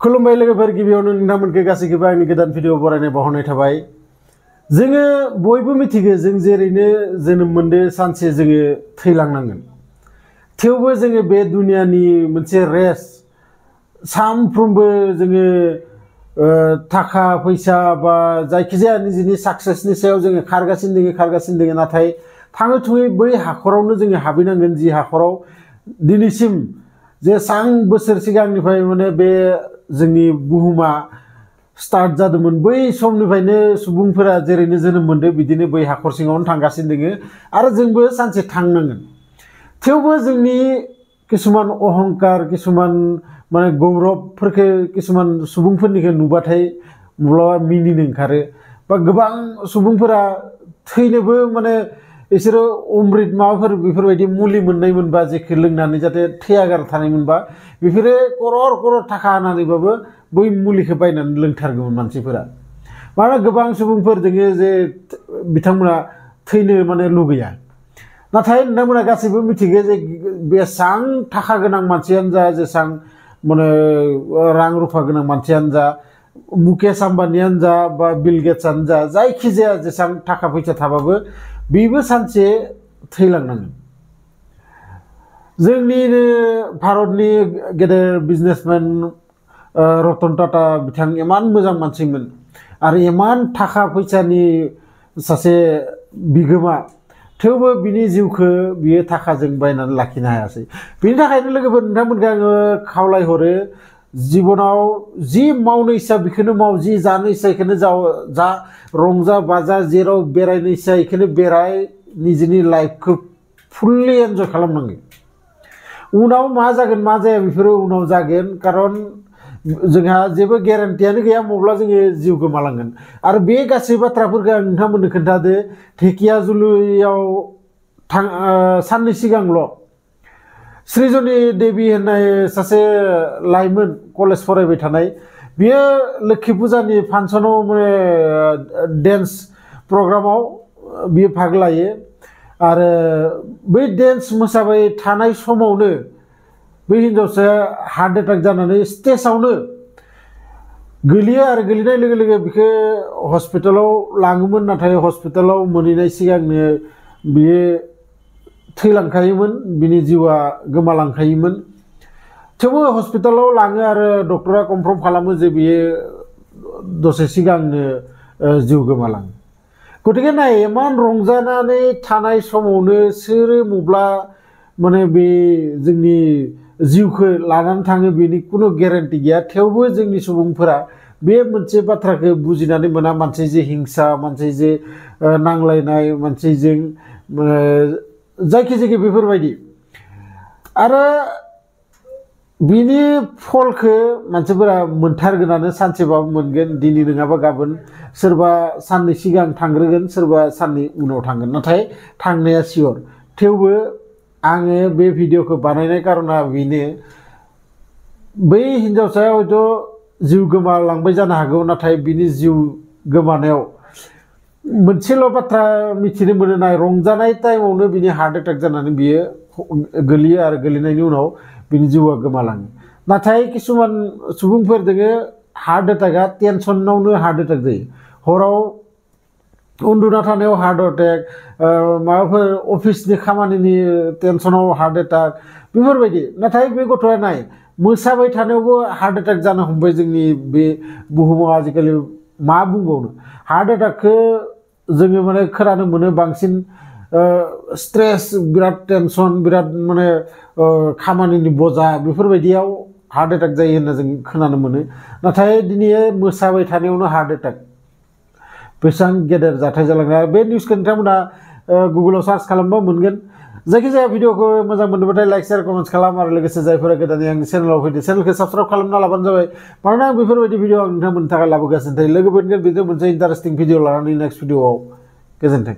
खुलुमबाय लोगोफोर गिबियावनो नोंथांमोनखौ गासैखौबो आंनि गोदान भिडिअ बरायनाय बावहरनाय थाबाय। जोङो बयबो मिथिगौ जों जेरैनो जोनोम मोनदो सानसे जोङो थैलांनांगोन। थेवबो जोङो बे दुनियानि मोनसे रेस सानफ्रोमबो जोङो थाखा फैसा बा जायखिजाया निजिनि साक्सेसनि सायाव जोङो खारगासिनो दङ नाथाय थाङै थुङै बै हाखरावनो जोङो हाबहैनांगोन जि हाखराव दिनैसिम जे सां बोसोर सिगांनिफ्राय माने बे जोंनि बुहुमा स्टार्ट जादोंमोन बै समनिफ्रायनो सुबुंफोरा जेरैनो जोनोम मोनदों बिदिनो बै हाखर सिङावनो थांगासिनो दङ आरो जोंबो सानसे थांनांगोन। थेवबो जोंनि किसुमान अहंकार किसुमान माने गौरबफोरखौ किसुमान सुबुंफोरनिखौ नुबाथाय माब्लाबा मिनिनो ओंखारो बा गोबां सुबुंफोरा थैनोबो माने बिसोरो अमृत माबाफोर बेफोरबायदि मुलि मोननाय मोनबा जेखौ लोंनानै जाहाथे थैयागार थानाय मोनबा बेफोरो करर थाखा होनानैबाबो बै मुलिखौ बायनानै लोंथारगौमोन मानसिफोरा। मानोना गोबां सुबुंफोर दोङो जे बिथांमोना थैनो माने लुगैया नाथाय नोंथांमोना गासैबो मिथिगौ जे बेसेबां थाखा गोनां मानसियानो जा जेसेबां माने रां रुफा गोनां मानसियानो जा मुकेश आम्बानियानो जा बा बिल गेट्सआनो जा जायखिजाया जेसेबां थाखा फैसा थाबाबो बेबो सानसे थैलांनांगोन। जोंनिनो भारतनि गेदेर बिजनेसमेन रतन टाटा बिथां इमान मोजां मानसिमोन आरो इमान थाखा फैसानि सासे बिगोमा थेवबो बिनि जिउखौ बियो थाखाजों बायनानै लाखिनो हायासै। बिनि थाखायनो लोगोफोर नोंथांमोनखौ आङो खावलायहरो जिबनाव जि मावनो इच्छा बेखौनो माव, जि जानो इच्छा बेखौनो जा, रंजा बाजा जेराव बेरायनो इच्छा बेखौनो बेराय, निजिनि लाइफखौ फुल्लि एन्जय खालामनांगौ। उनाव मा जागोन मा जाया बेफोरो उनाव जागोन खारन जोंहा जेबो गेरेन्टियानो गैया मब्ला जोङो जिउ गोमालांगोन। आरो बे गासै बाथ्राफोरखौ आं नोंथांमोननो खोन्थादो धेकियाजुलियाव साननै सिगांल' सृजनी देवी होननाय सासे लाइमोन कलेज फरायबाय थानाय बियो लोक्षि फुजानि फांसनाव माने डेन्स प्रग्रामाव बियो भाग लायो आरो बै डेन्स मोसाबाय थानाय समावनो बै हिन्जावसाया हार्ट एटाक जानानै स्टेजआवनो गोलैयो आरो गोलैनाय लोगो लोगो बिखौ हस्पिटालाव लाङोमोन नाथाय हस्पिटालाव मोनहैनाय सिगांनो बियो थैलांखायोमोन, बिनि जिउआ गोमालांखायोमोन। थेवबो हस्पिटालाव लाङो आरो डक्टरा कनफार्म खालामो जे बियो दसे सिगांनो जिउ गोमालाङो। गतिके नाय इमान रंजानानै थानाय समावनो सोरो मब्ला माने बे जोंनि जिउखौ लानानै थाङो बेनि खुनु गेरेन्टि गैया। थेवबो जोंनि सुबुंफोरा बे मोनसे बाथ्राखौ बुजिनानै मोना, मानसिजों हिंसा, मानसिजों नांलायनाय, मानसिजों जायखिजाया बेफोरबायदि आरो बिनि फलखौ मानसिफोरा मोनथारगोनानो, सानसेबाबो मोनगोन, दिनै नङाबा गाबोन। सोरबा साननै सिगां थांग्रोगोन, सोरबा साननै उनाव थांगोन, नाथाय थांनाया सियर। थेवबो आङो बे भिडिअखौ बानायनाय कारना बेनो बै हिन्जावसाया हयथ' जिउ गोमालांबाय जानो हागौ नाथाय बिनि जिउ गोमानायाव मोनसेल' बाथ्रा मिथिनो मोनो, नाय रंजानाय टाइमावनो बिनि हार्ट एटाक जानानै बियो गोलैयो आरो गोलैनायनि उनाव बिनि जिउआ गोमालाङो। नाथाय किसुमान सुबुंफोर दोङो हार्ट एटाकआ टेनसनावनो हार्ट एटाक जायो, हराव उन्दुना थानायाव हार्ट एटाक, माबाफोर अफिसनि खामानिनि टेनसनाव हार्ट एटाक बेफोरबायदि। नाथाय बे गथ'आ नाय मोसाबाय थानायावबो हार्ट एटाक जानो हमबाय। जोंनि बे बुहुमाव आजिखालि मा बुंबावनो, हार्ट एटाकखौ जोङो माने खोनानो मोनो बांसिन स्ट्रेस, बिराद टेनसन, बिराद माने खामानिनि बजा बेफोरबायदियाव हार्ट एटाक जायो होनना जों खोनानो मोनो। नाथाय दिनै मोसाबाय थानायावनो हार्ट एटाक, बेसेबां गेदेर जाथाय जालांनाय। बे निउसखौ नोंथांमोना गुगोलाव सार्च खालामबा मोनगोन। जायखिजाया भिडिअखौ मोजां मोनोबाथाय लाइक शेयार कमेन्ट्स खालाम आरो लोगोसे जायफोरा गोदानै आंनि चेनेलाव फैदो चेनेलखौ साबस्क्राइब खालामना लाबानो जाबाय। मानोना आं बेफोरबायदि भिडिअ आं नोंथांमोननि थाखाय लाबोगासिनो थायो। लोगो मोनगोन बिदिनो मोनसे इन्टारेस्टिं भिडिअ लानानै नेक्स्ट भिडिअआव। गोजोन्थों।